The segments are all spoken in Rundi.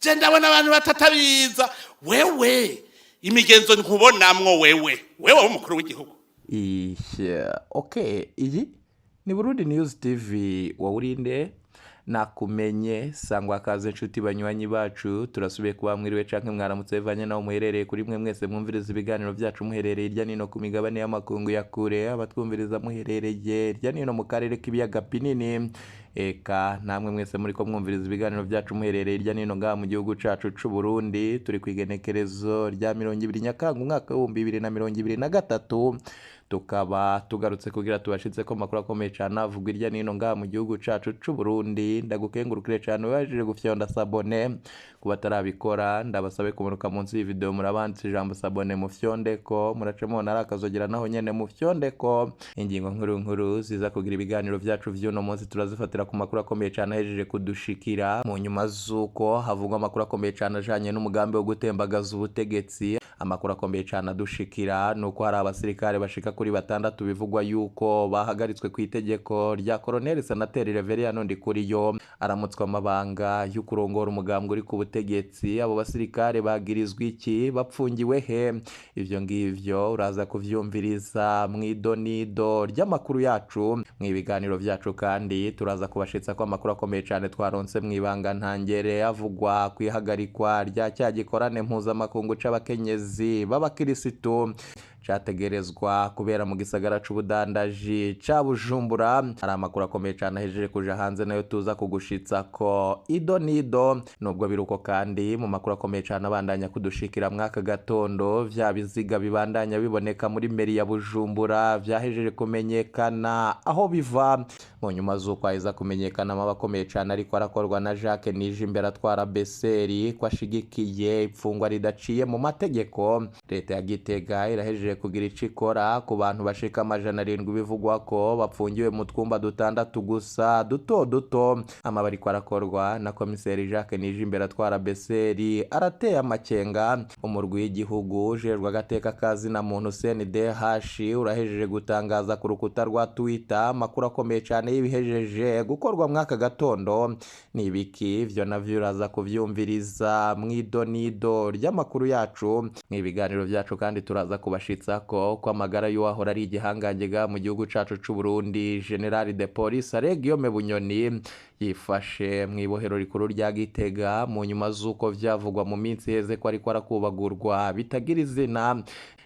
Je ndabona abantu batatabiza. Wewe imigenzo nkubonamwo, wewe w'umukuru w'igihugu. Ihe, okay, iyi ni Burundi News TV. Wowe urinde nakumenye, sangwa kaze inshuti banywanyi bacu. Turasubiye kuba mwiriwe canke mwaramutse bivanye naho muherereye. Kuri mwe mwese mwumviriza ibiganiro byacu muherereye hirya nino ku migabane y'amakungu ya kure, abatwumviriza muherereye hirya nino mu karere k'ibiyaga binini, eka namwe mwese muri ko mwumviriza ibiganiro byacu muherereye hirya nino ngaha mu gihugu cacu c'u Burundi. Turi ku igenekerezo rya 20 Nyakanga umwaka w'2023, tukaba tugarutse kugira tubashitse ko amakuru akomeye cyane avugwa hirya nino ngaha mu gihugu cacu c'u Burundi. Ndagukengurukire cyane wabashije gufyonda s'abonner. Ku batarabikora, ndabasabe kumanuka munsi y'iyi video, murabanditse ijambo s'abonner, mufyondeko, murace mubona ari akazogera, naho nyene mufyondeko. Ingingo nkuru nkuru ziza kugira ibiganiro vyacu vy'uno munsi turazifatira ku makuru akomeye cyane ahejeje kudushikira mu nyuma z'uko havugwa amakuru akomeye cyane ajanye n'umugambi wo gutembagaza ubutegetsi. Amakuru akomeye cyane adushikira ni uko hari abasirikare bashika kuri batandatu bivugwa yuko bahagaritswe ku itegeko rya Colonel Senateri Reverien Ndikuriyo aramutswa amabanga yo kurongora umugambwe uri ku butegetsi. Abo basirikare bagirizwa iki? Bapfungiwe he? Ivyo ngivyo uraza kuvyumviriza mw'idonido ry'amakuru yacu mu ibiganiro vyacu. Kandi turaza kubashitsa ko amakuru akomeye cyane twaronse mw'ibanga ntangere avugwa ku ihagarikwa rya cya gikorane mpuzamakungu c'abakenyezi b'abakirisitu categerezwa kubera mu gisagara c'ubudandaji ca Bujumbura. Hari amakuru akomeye cane ahejeje kuja hanze, nayo tuza kugushitsa ko ido nido. Nubwo biruko kandi, mu makuru akomeye cane abandanya kudushikira mwaka gatondo, vya biziga bibandanya biboneka muri mairie ya Bujumbura vyahejeje kumenyekana aho biva, mu nyuma z'uko haheza kumenyekana amaba akomeye cane ariko arakorwa na Jacques Nijimbere atwara Beseri, ko ashigikiye imfungwa ridaciye mu mategeko. Leta ya Gitega irahejeje kugira ico ikora ku bantu bashika 700 bivugwa ko bapfungiwe mu twumba dutandatu gusa duto duto. Amaba ariko arakorwa na komiseri Jacques Nijimbere atwara Beseri arateye amakenga. Umurwi w'igihugu ujejwe agateka kazina muntu CNDH urahejeje gutangaza ku rukuta rwa Twitter amakuru akomeye cyane y'ibihejeje gukorwa mwaka gatondo. Ni ibiki ivyo? Navyo uraza kuvyumviriza mw'idonido ry'amakuru yacu mw'ibiganiro vyacu. Kandi turaza kubashitsa ko amagara y'uwahora ari igihangange ga mu gihugu cacu c'u Burundi, General de Police Alain Guillaume Bunyoni, yifashe mw'ibohero rikuru rya Gitega, mu nyuma z'uko vyavugwa mu minsi iheze ko ariko arakubagurwa bitagira izina.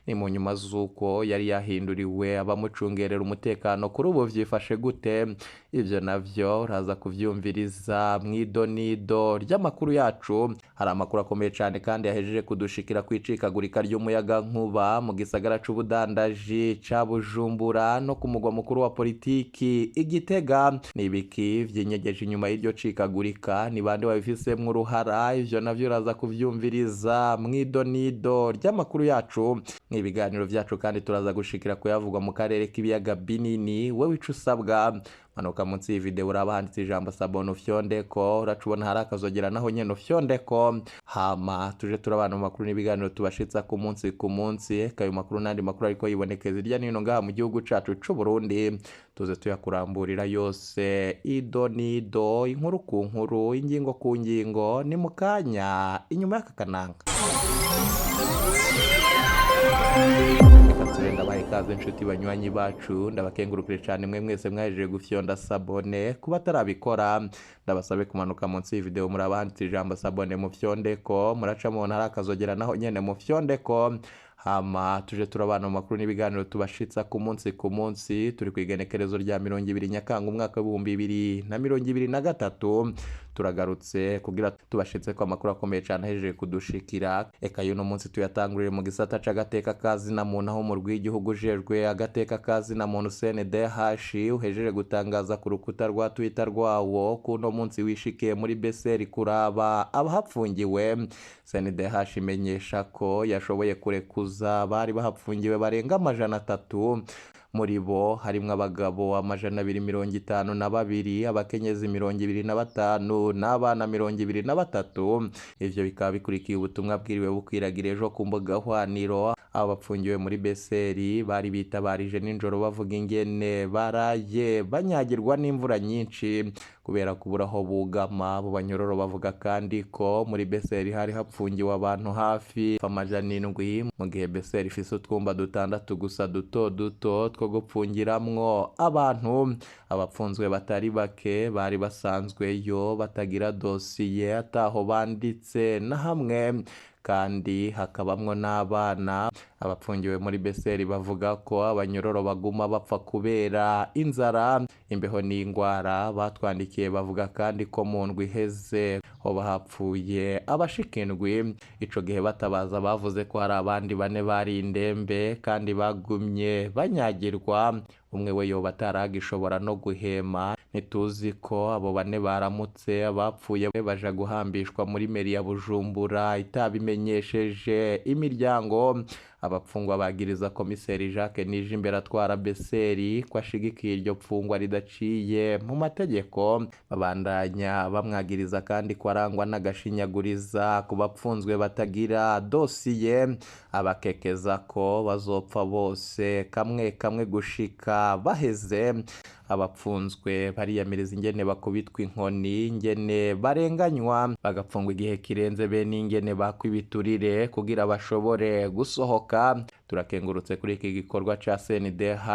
Ni mu nyuma z'uko yari yahinduriwe abamucungerera umutekano. Kuri ubu vyifashe gute? Ivyo navyo uraza kuvyumviriza mw'idonido ry'amakuru yacu. Hari amakuru akomeye cyane kandi yahejeje kudushikira kwicikagurika ry'umuyaga nkuba mu gisagara c'ubudandaji ca Bujumbura no ku mugwa mukuru wa politiki Igitega. Ni ibiki vyinyegeje inyuma y'iryo cikagurika? Ni bande babifisemwo uruhara? Ivyo navyo uraza kuvyumviriza mw'idonido ry'amakuru yacu mw'ibiganiro vyacu. Kandi turaza gushikira kuyavugwa mu karere k'ibiyaga binini. Wewe ico usabwa, manuka munsi y'iyi video, uraba handitse ijambo s'abonner, ufyondeko, uraca ubona hari akazogera, naho nyene ufyondeko, hama tuje turabana mu makuru n'ibiganiro tubashitsa ku munsi ku munsi. Kayo makuru n'andi makuru ariko yibonekeza hirya no hino ngaha mu gihugu cacu c'u Burundi, tuze tuyakuramburira yose ido nido, inkuru ku nkuru, ingingo ku ngingo. Ni mu kanya inyuma y'aka kananga. Reka nsubire ndabaha ikaze inshuti banywanyi bacu. Ndabakengurukire cyane mwe mwese mwahejeje gufyonda s'abonner. Kuba atarabikora, ndabasabe kumanuka munsi y'iyi video, muraba handitse ijambo s'abonner, mufyondeko, muraca mubona hari akazogera, naho nyene mufyondeko, hama tuje turabana mu makuru n'ibiganiro tubashitsa ku munsi ku munsi. Turi ku igenekerezo rya 20 Nyakanga umwaka w'2023. Turagarutse kugira tubashitse ko amakuru akomeye cyane ahejeje kudushikira. Eka y'uno munsi tuyatangurire mu gisata c'agateka kazina muntu, aho umurwi w'igihugu ujejwe agateka kazina muntu CNDH uhejeje gutangaza ku rukuta rwa Twitter rwawo ko uno munsi wishikiye muri Beseri kuraba abahapfungiwe. CNDH imenyesha ko yashoboye kurekuza bari bahapfungiwe barenga 300. Muri bo harimwo abagabo 252, abakenyezi 25 n'abana 23. Ivyo bikaba bikurikiye ubutumwa bwiriwe bukwiragira ejo ku mbuga hwaniro. Abo bapfungiwe muri Beseri bari bitabarije nijoro bavuga ingene baraye banyagirwa n'imvura nyinshi kubera kubura aho bugama. Abo banyororo bavuga kandi ko muri Beseri hari hapfungiwe abantu hafi 700, mu gihe Beseri ifise utwumba dutandatu gusa duto duto two gupfungiramwo abantu. Abapfunzwe batari bake bari basanzweyo batagira dosiye, ataho banditse na hamwe, kandi hakabamwo n'abana. Abapfungiwe muri Beseri bavuga ko abanyororo baguma bapfa kubera inzara, imbeho n'ingwara. Batwandikiye bavuga kandi ko mu ndwi iheze hoba hapfuye abashika indwi. Ico gihe batabaza bavuze ko hari abandi bane bari indembe kandi bagumye banyagirwa. Umwe we yoba ataragishobora no guhema. Ntituzi ko abo bane baramutse abapfuye baja guhambishwa muri meri ya Bujumbura itabimenyesheje imiryango. Abapfungwa bagiriza komiseri Jacques Nijimbere atwara Beseri ko ashigikiye iryo pfungwa ridaciye mu mategeko. Babandanya bamwagiriza kandi ko arangwa n'agashinyaguriza ku bapfunzwe batagira dosiye, abakekeza ko bazopfa bose kamwe kamwe gushika baheze. Abapfunzwe bariyamiriza ingene bakubitwa inkoni, ingene barenganywa bagapfungwa igihe kirenze, be n'ingene bakwa ibiturire kugira bashobore gusohoka. Turakengurutse kuri iki gikorwa ca CNDH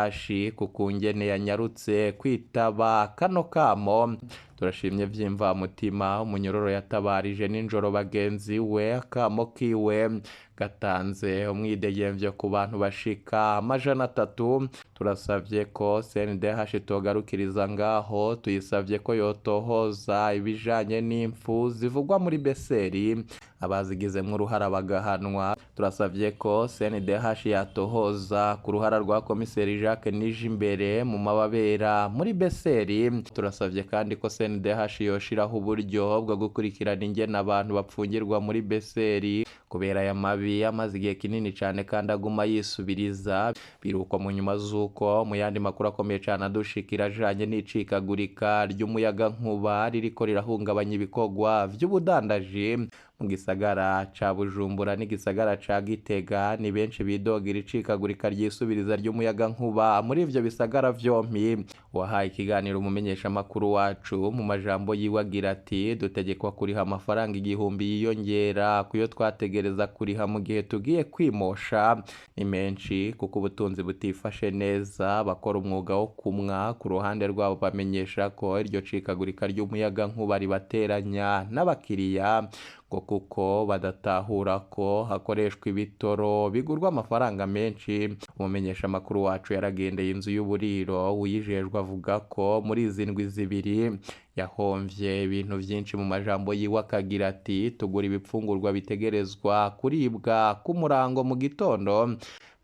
kuko ingene yanyarutse kwitaba kano kamo. Turashimye vy'imvamutima umunyororo yatabarije ninjoro bagenzi we. Akamo kiwe gatanze umwidegemvyo ku bantu bashika 300. Turasavye ko CNDH itogarukiriza ngaho, tuyisavye ko yotohoza ibijanye n'impfu zivugwa muri Beseri, abazigizemwo uruhara bagahanwa. Turasavye ko CNDH yatohoza ku ruhara rwa komiseri Jacques Nijimbere mu mababera muri Beseri. Turasavye kandi ko CNDH yoshiraho uburyo bwo gukurikirana ingene abantu bapfungirwa muri Beseri kubera aya mabi amaze igihe kinini cane kandi aguma yisubiriza. Biruko mu nyuma z'uko mu yandi makuru akomeye cane adushikira ajanye n'icikagurika ry'umuyagankuba ririko rirahungabanya ibikorwa vy'ubudandaji mu gisagara ca Bujumbura n'igisagara ca Gitega. Ni benshi bidogira icikagurika ryisubiriza ry'umuyagankuba muri ivyo bisagara vyompi. Wahaye ikiganiro umumenyeshamakuru wacu mu majambo yiwe agira ati: dutegekwa kuriha amafaranga 1000 yiyongera kuyo twategereza kuriha mu gihe tugiye kwimosha. Ni menshi kuko ubutunzi butifashe neza. Abakora umwuga wo kumwa ku ruhande rwabo bamenyesha ko iryo cikagurika ry'umuyagankuba ribateranya n'abakiriya, ngo kuko badatahura ko hakoreshwa ibitoro bigurwa amafaranga menshi. Umumenyesha makuru wacu yaragendeye inzu y'uburiro, uyijejwe avuga ko muri izi ndwi zibiri yahomvye ibintu vyinshi. Mu majambo yiwe akagira ati: tugura ibipfungurwa bitegerezwa kuribwa ku murango mu gitondo.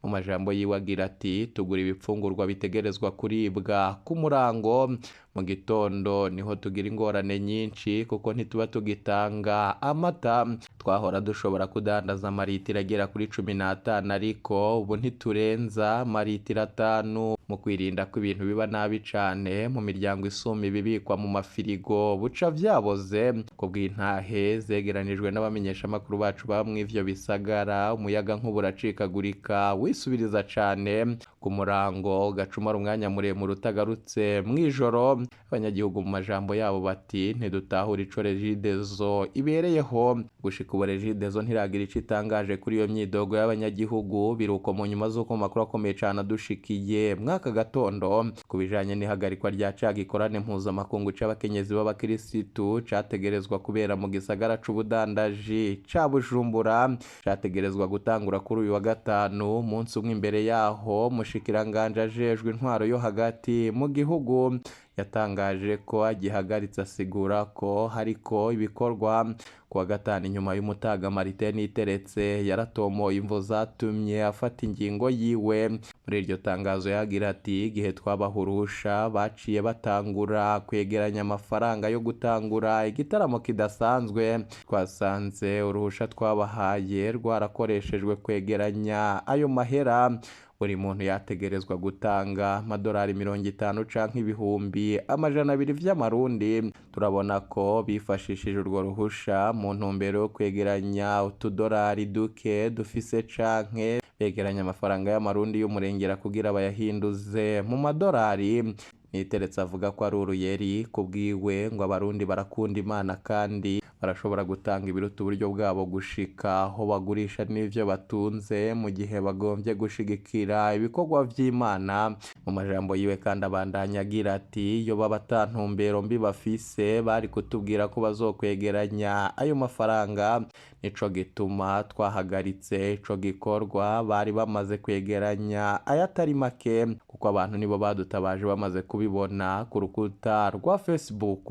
Mu majambo yiwe agira ati: tugura ibipfungurwa bitegerezwa kuribwa ku murango mu gitondo, niho tugira ingorane nyinshi kuko ntituba tugitanga amata. Twahora dushobora kudandaza amaritiro agera kuri 15, ariko ubu ntiturenza amaritiro 5. Mu kwirinda ko ibintu biba nabi cane mu miryango isuma ibibikwa mu mafirigo buca vyaboze. Ku bw'intahe zegeranijwe n'abamenyeshamakuru bacu bamwe ivyo bisagara, umuyaga nkuba uracikagurika wisubiriza cane ku murango, ugacumara umwanya muremure utagarutse mw'ijoro. Abanyagihugu mu majambo yabo bati: ntidutahura ico Regideso ibereyeho. Gushika ubu Regideso ntiragira ico itangaje kuri iyo myidogo y'abanyagihugu. Biruko mu nyuma z'uko makuru akomeye cane adushikiye mwaka gatondo ku bijanye n'ihagarikwa rya ca gikorane mpuzamakungu c'abakenyezi b'abakirisitu categerezwa kubera mu gisagara c'ubudandaji ca Bujumbura, categerezwa gutangura kuri uyu wa gatanu. Umunsi umwe imbere yaho, mushikiranganje ajejwe intwaro yo hagati mu gihugu yatangaje ko agihagaritse, asigura ko hariko ibikorwa. Kuwa gatanu inyuma y'umutaga, Martin Niteretse yaratomoye imvo zatumye afata ingingo yiwe. Muri iryo tangazo yagira ati: igihe twabaha uruhusha baciye batangura kwegeranya amafaranga yo gutangura igitaramo kidasanzwe. Twasanze uruhusha twabahaye rwarakoreshejwe kwegeranya ayo mahera. Buri muntu yategerezwa gutanga amadolari 50 canke 200,000 vy'amarundi. Turabona ko bifashishije urwo ruhusha mu ntumbero yo kwegeranya utudolari duke dufise canke begeranya amafaranga y'amarundi y'umurengera kugira bayahinduze mu madolari. Niteretse avuga ko ari uruyeri kubwiwe, ngo abarundi barakunda Imana kandi barashobora gutanga ibiruta uburyo bwabo gushika aho bagurisha n'ivyo batunze mu gihe bagombye gushigikira ibikorwa vy'Imana. Mu majambo yiwe kandi abandanya agira ati iyo baba ata ntumbero mbi bafise bari kutubwira ko bazokwegeranya ayo mafaranga, nico gituma twahagaritse ico gikorwa. Bari bamaze kwegeranya ayatari make kuko abantu nibo badutabaje bamaze kubibona ku rukuta rwa Facebook.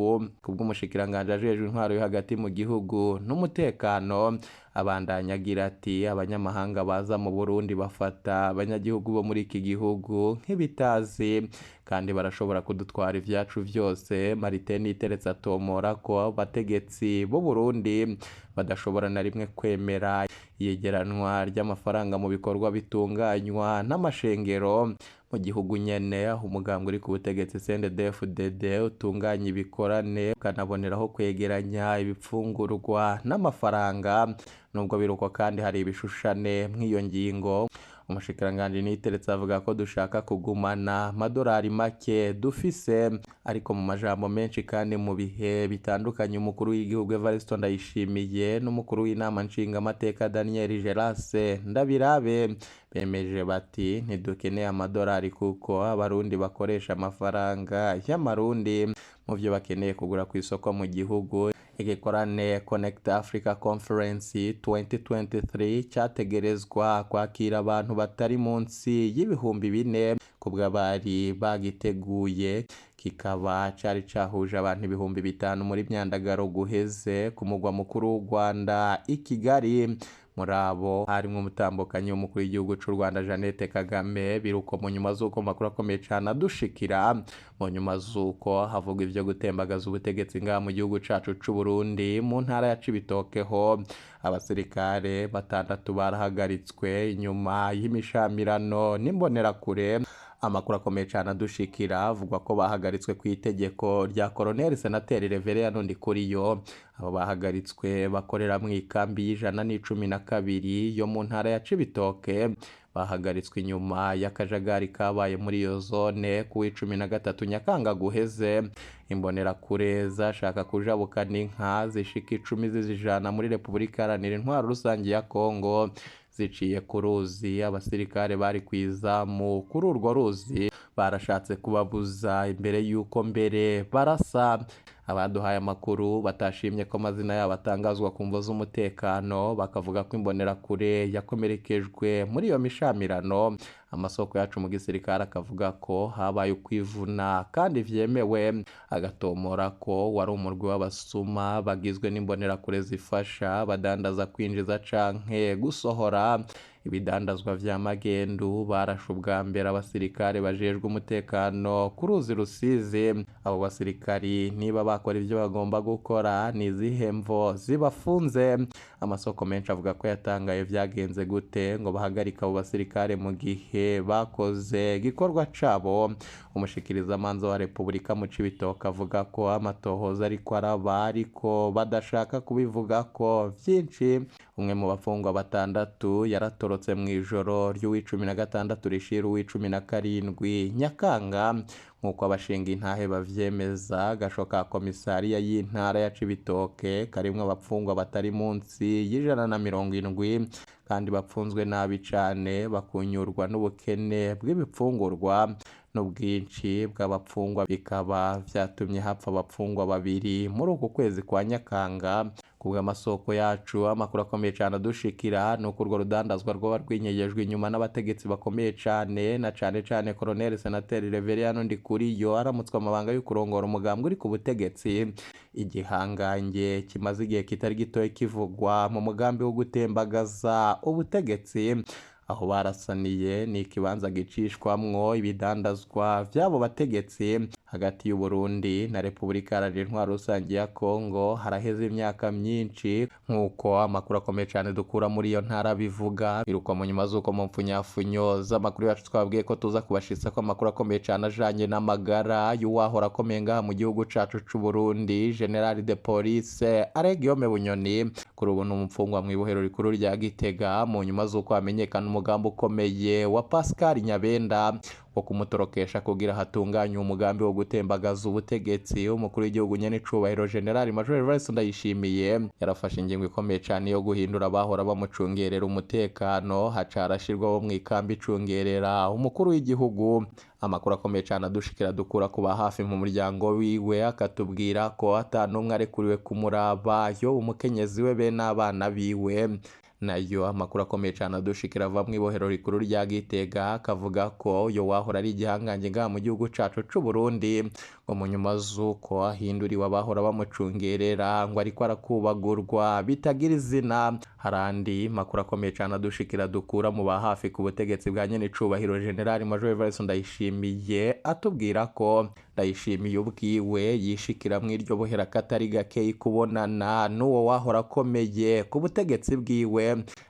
Kubw'umushikiranganji ajejwe intwaro yo hagati mu gihugu n'umutekano, abandanya agira ati abanyamahanga baza mu Burundi bafata abanyagihugu bo muri iki gihugu nk'ibitazi kandi barashobora kudutwara ivyacu vyose. Martin Niteretse atomora ko abategetsi b'u Burundi badashobora na rimwe kwemera iyegeranwa ry'amafaranga mu bikorwa bitunganywa n'amashengero mu gihugu nyene, aho umugambwe uri ku butegetsi CNDD-FDD utunganya ibikorane ukanaboneraho kwegeranya ibipfungurwa n'amafaranga. Nubwo biruko kandi hari ibishushane mw'iyo ngingo. Umushikiranganji Niteretse avuga ko dushaka kugumana amadolari make dufise, ariko mu majambo menshi kandi mu bihe bitandukanye umukuru w'igihugu Evariste Ndayishimiye n'umukuru w'inama nshingamateka Daniel Gerase Ndabirabe bemeje bati ntidukeneye amadolari kuko abarundi bakoresha amafaranga y'amarundi mu vyo bakeneye kugura ku isoko mu gihugu. Igikorane Connect Africa Conference 2023 cyategerezwa kwakira abantu batari munsi y'4,000 kubw'abari bagiteguye, kikaba cari cahuje abantu 5,000 muri myandagaro guheze ku mugwa mukuru w'u Rwanda i Kigali. Muri abo harimwo umutambukanyi w'umukuru w'igihugu c'u Rwanda Jeannette Kagame. Biruko mu nyuma z'uko makuru akomeye cane adushikira, mu nyuma z'uko havugwa ivyo gutembagaza ubutegetsi ngaha mu gihugu cacu c'u Burundi, mu ntara ya Cibitoke ho abasirikare 6 barahagaritswe inyuma y'imishamirano n'imbonerakure. Amakuru akomeye cane adushikira avugwa ko bahagaritswe ku itegeko rya Colonel Senateri Reverien Ndikuriyo. Abo bahagaritswe bakorera mu ikambi y'112 yo mu ntara ya Cibitoke. Bahagaritswe inyuma y'akajagari kabaye muri iyo zone ku 13 Nyakanga guheze. Imbonerakure zashaka kujabukana inka zishika 10 zizijana muri Repubulika Iharanira Intwaro Rusange ya Kongo ziciye ku ruzi. Abasirikare bari kwizamu kuri urwo ruzi barashatse kubabuza imbere y'uko mbere barasa. Abaduhaye amakuru batashimye ko amazina yabo atangazwa ku mvo z'umutekano, bakavuga ko imbonerakure yakomerekejwe muri iyo mishamirano. Amasoko yacu mu gisirikare akavuga ko habaye ukwivuna kandi vyemewe, agatomora ko wari umurwi w'abasuma bagizwe n'imbonerakure zifasha badandaza kwinjiza canke gusohora ibidandazwa vya magendu. Barashe ubwa mbere abasirikare bajejwe umutekano ku ruzi Rusizi. Abo basirikari niba bakora ivyo bagomba gukora ni izihe mvo zibafunze? Amasoko menshi avuga ko yatangaye vyagenze gute ngo bahagarike abo basirikare mu gihe bakoze igikorwa cabo. Umushikirizamanza wa Repubulika mu Cibitoke avuga ko amatohoza ariko araba, ariko badashaka kubivuga ko vyinshi. Umwe mu bafungwa 6 yaratorotse mu ijoro ry'uw'icumi na 6 rishira uw'icumi na 7 Nyakanga, nk'uko abashinga intahe bavyemeza. Agasho ka komisariya y'intara ya Cibitoke karimwo abapfungwa batari munsi y'170 kandi bapfunzwe nabi cane, bakunyurwa n'ubukene bw'ibipfungurwa n'ubwinshi bw'abapfungwa, bikaba vyatumye hapfa abapfungwa 2 muri uku kwezi kwa Nyakanga. Kubw'amasoko yacu amakuru akomeye cane adushikira nuko urwo rudandazwa rwoba rwinyegejwe inyuma n'abategetsi bakomeye cane, na cane cane Colonel Senateri Reverien Ndikuriyo aramutswe amabanga yo kurongora umugambwe uri ku butegetsi. Igihangange kimaze igihe kitari gitoya kivugwa mu mugambi wo gutembagaza ubutegetsi. Aho barasaniye ni ikibanza gicishwamwo ibidandazwa vy'abo bategetsi. Hagati y'u Burundi na Repubulika Iharanira Intwaro Rusange ya Kongo haraheze imyaka myinshi, nk'uko amakuru akomeye cyane dukura muri iyo ntara bivuga. Birukwa mu nyuma z'uko mu mpfunyafunyo z'amakuru yacu twabwiye ko tuza kubashitsa ko amakuru akomeye cyane ajanye n'amagara y'uwahora akomeye ngaha mu gihugu cacu c'u Burundi, General de Police Alain Guillaume Bunyoni. Kuri ubu ni umupfungwa mw'ibohero rikuru rya Gitega, mu nyuma z'uko hamenyekana umugambi ukomeye wa Pascal Nyabenda wo kumutorokesha kugira hatunganywe umugambi wo gutembagaza ubutegetsi. Umukuru w'igihugu nyen'icubahiro General Major Evariste Ndayishimiye yarafashe ingingo ikomeye cyane yo guhindura abahora bamucungerera umutekano, haca harashirwaho mu ikambi icungerera umukuru w'igihugu. Amakuru akomeye cyane adushikira dukura kuba hafi mu muryango wiwe akatubwira ko ata n'umwe arekuriwe kumuraba, yo umukenyezi we be n'abana biwe. Nayo amakuru akomeye cyane adushikira ava mu ibohero rikuru rya Gitega akavuga ko yo wahora ari igihangange ngaha mu gihugu cacu c'u Burundi, ngo mu nyuma z'uko ahinduriwe abahora bamucungerera ngo ariko arakubagurwa bitagira izina. Hari andi makuru akomeye cyane adushikira dukura mu ba hafi ku butegetsi bwa nyen'icubahiro General Major Evariste Ndayishimiye, atubwira ko Ndayishimiye ubwiwe yishikira mu iryo bohera katari gakeyi kubonana n'uwo wahora akomeye ku butegetsi bwiwe.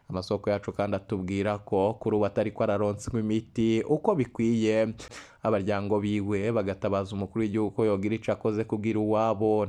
Amasoko yacu kandi atubwira ko kuri ubu atari ko araronswa imiti uko bikwiye, abaryango biwe bagatabaza umukuru w'igihugu ko yogira ico akoze kugira uwabo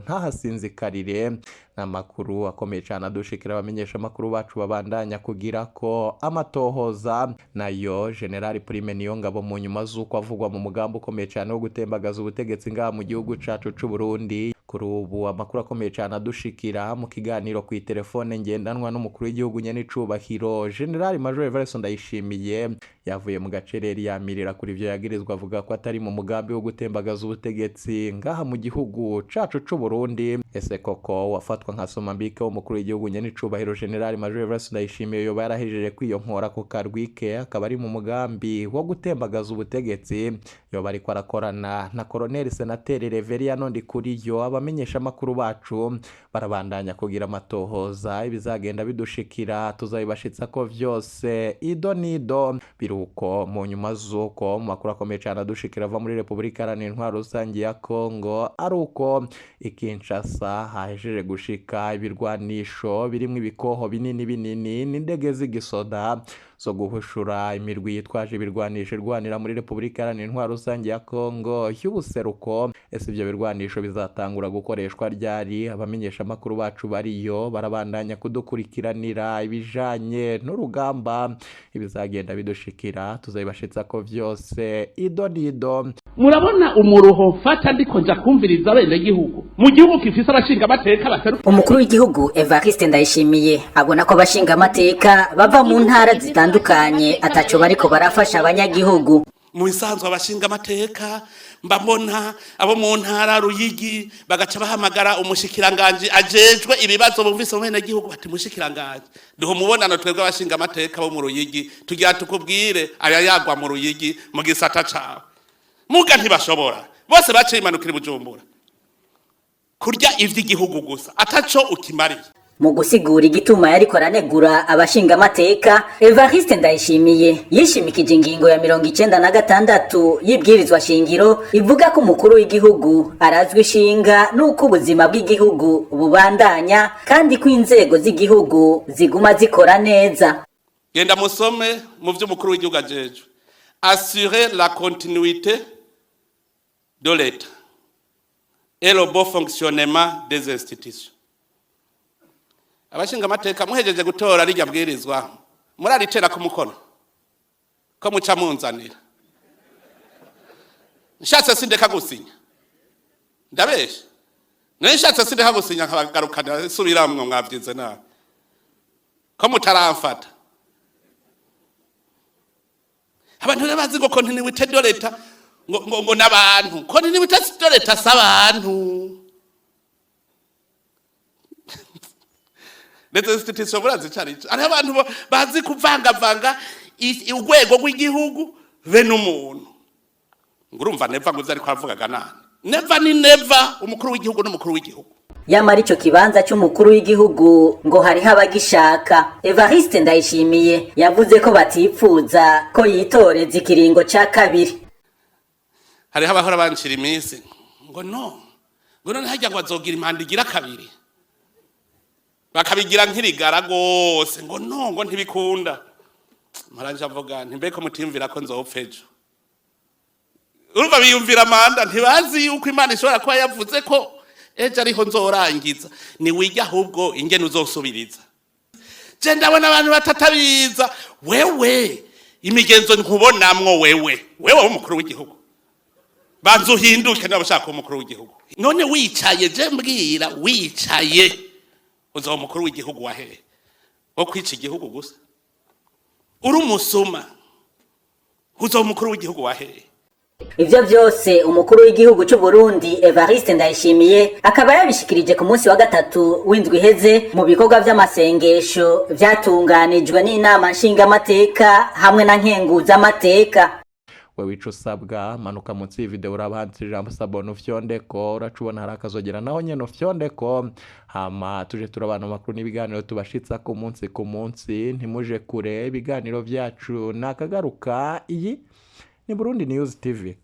ntahasinzikarire. N'amakuru akomeye cyane adushikira abamenyesha amakuru bacu babandanya kugira ko amatohoza. Nayo General Prime Niyongabo, mu nyuma z'uko avugwa mu mugambi ukomeye cyane wo gutembagaza ubutegetsi ngaha mu gihugu cacu c'u Burundi, kuri ubu amakuru akomeye cyane adushikira mu kiganiro ku telefone ngendanwa n'umukuru w'igihugu nyen'icubahiro General Major Evariste Ndayishimiye, yavuye mu gacereri yamirira kuri ivyo yagirizwa, avuga ko atari mu mugambi wo gutembagaza ubutegetsi ngaha mu gihugu cacu c'u Burundi. Ese koko wafatwa nka somambike w'umukuru w'igihugu nyen'icubahiro General Major Evariste Ndayishimiye yoba yarahejeje kwiyonkora ku karwike, akaba ari mu mugambi wo gutembagaza ubutegetsi? Yoba ariko arakorana na Colonel Senateri Reveriyano Ndikuriyo? Abamenyesha amakuru bacu barabandanya kugira amatohoza, ibizagenda bidushikira tuzabibashitsa ko vyose ido nido. Biruko mu nyuma z'uko mu makuru akomeye cyane adushikira ava muri Repubulika Iharanira Intwaro Rusange ya Kongo ari uko i Kinshasa hahejeje gushika ibirwanisho birimwo ibikoho binini binini n'indege z'igisoda zo guhushura imirwi yitwaje ibirwanisho irwanira muri Repubulika Iharanira Intwaro Rusange ya Kongo y'ubuseruko. Ese ibyo birwanisho bizatangura gukoreshwa ryari? Abamenyesha amakuru bacu bariyo barabandanya kudukurikiranira ibijanye n'urugamba, ibizagenda bidushikira tuzabibashitsa ko vyose ido nido. Murabona umuruho mfata ndiko nja kumviriza bene gihugu mu gihugu gifise abashinga amateka baseruka. Umukuru w'igihugu Evariste Ndayishimiye abona ko abashinga amateka bava mu ntara zitandukanye ataco bariko barafasha abanyagihugu. Mu bisanzwe abashinga amateka mbabona abo mu ntara Ruyigi bagaca bahamagara umushikiranganje ajejwe ibibazo bumvise mu bene gihugu, bati: "Mushikiranganje, duha umubonano, twebwe abashinga amateka bo mu Ruyigi tugira tukubwire aya yagwa mu Ruyigi mu gisata cawe." Muga ntibashobora, bose baciye imanukira i Bujumbura kurya ivy'igihugu gusa ataco ukimariye. Mu gusigura igituma yariko aranegura abashinga amateka, Evariste Ndayishimiye yishimikije ingingo ya 96 y'ibwirizwa shingiro ivuga ko umukuru w'igihugu arazwi ishinga n'uko ubuzima bw'igihugu bubandanya, kandi ko inzego z'igihugu ziguma zikora neza. Genda musome mu vy'umukuru w'igihugu ajejwe: assurer la continuité de l'État et le bon fonctionnement des institutions. Abashinga amateka muhejeje gutora rirya bwirizwa, muraritera ku mukono ko muca munzanira, nshatse sindeka gusinya. Ndabesha nayo? Nshatse sindeka gusinya, nkabagarukana subiramwo mwavyize nabi ko mutaramfata. Abantu rero bazi ngo continuité de l'État ngo n'abantu, continuité de l'État s'abantu. Les institutions murazi ico hariho abantu bazi kuvangavanga urwego rw'igihugu be n'umuntu, ngo urumva Neva ngo ivyo ariko aravugaga nani. Neva ni Neva, umukuru w'igihugu n'umukuru w'igihugu. Yamara ico kibanza c'umukuru w'igihugu ngo hariho abagishaka. Evariste Ndayishimiye yavuze ko batipfuza ko yitoreza ikiringo ca kabiri. Hariho abahora bancira iminsi. Ngo no, ngo none harya ngo azogira impanda igira kabiri, bakabigira nk'irigara rwose, ngo no, ngo ntibikunda. Mparanje avuga nti: "Mbeko mutimvira ko nzopfa ejo?" Urumva biyumvira manda, ntibazi yuko Imana ishobora kuba yavuze ko ejo ariho nzorangiza. Ni wige ahubwo ingene uzosubiriza. Je ndabona abantu batatabiza. Wewe imigenzo nkubonamwo, wewe w'umukuru w'igihugu, banza uhinduke niba ushaka kuba umukuru w'igihugu. None wicaye, je mbwira, wicaye uzaba umukuru w'igihugu wa hehe? Wo kwica igihugu gusa, uri umusuma, uzaba umukuru w'igihugu wa hehe? Ivyo vyose umukuru w'igihugu c'u Burundi Evariste Ndayishimiye akaba yabishikirije ku munsi wa gatatu w'indwi iheze mu bikorwa vy'amasengesho vyatunganijwe n'inama nshingamateka hamwe na nkenguzamateka. Wewe ico usabwa, manuka munsi y'ivideo, uraba handitse ijambo "s'abonner", ufyondeko. Uraca ubona hari akazogera, naho nyene ufyondeko, hama tuje turabana amakuru n'ibiganiro tubashitsa ku munsi ku munsi. Ntimuje kure, ibiganiro vyacu nakagaruka. Iyi ni Burundi News TV.